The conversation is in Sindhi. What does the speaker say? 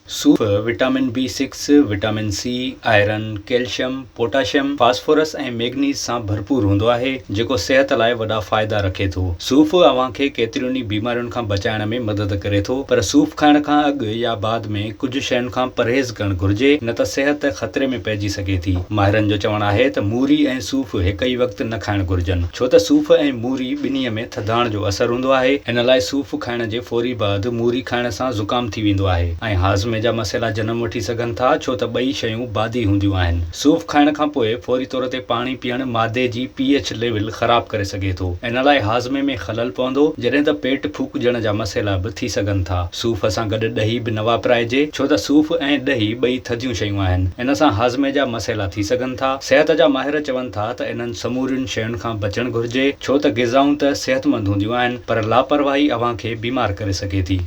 صوف vitamin B six, vitamin C, iron, calcium, potassium, phosphorus ۽ manganese سان ڀرپور هوندو آهي، جيڪو صحت لاء وڏا فائدا رکي ٿو. صوف اوهان کي ڪيترين ئي بيمارين کان بچائڻ ۾ مدد ڪري ٿو، پر صوف کائڻ کان اڳ يا بعد ۾ ڪجهه شين کان پرهيز ڪرڻ گهرجي، نه ته صحت خطري ۾ پئجي سگهي ٿي. ماهرن جو چوڻ آهي ته موري ۽ صوف هڪ ئي وقت نه کائڻ گهرجن، ڇو ته صوف ۽ موري ٻنهي ۾ ٿڌاڻ جو اثر هوندو آهي، ان لاء صوف کائڻ جي فوري بعد موري کائڻ سان زڪام ٿي ويندو آهي ۽ هاضمي جا مسئلا جنم وٺي سگهن ٿا ڇو ته ٻئي شيون بادي هونديون آهن. صوف کائڻ کان پوء فوري طور تي پاڻي پيئڻ معدي جي پي ايڇ ليول خراب ڪري سگهي ٿو، ان لاء هاضمي ۾ خلل پوندو، جڏهن ته پيٽ ڦوڪجڻ جا مسئلا به ٿي سگهن ٿا. صوف سان گڏ ڏهي به نه واپرائجي ڇو ته صوف ۽ ڏهي ٻئي ٿڌيون شيون آهن، ان سان هاضمي جا مسئلا ٿي سگهن ٿا. صحت جا ماهر چون ٿا ته انهن سمورين شين کان بچڻ گهرجي، ڇو ته غذائون ته صحتمند هونديون آهن، پر لاپرواهي اوهان کي بيمار ڪري سگهي ٿي.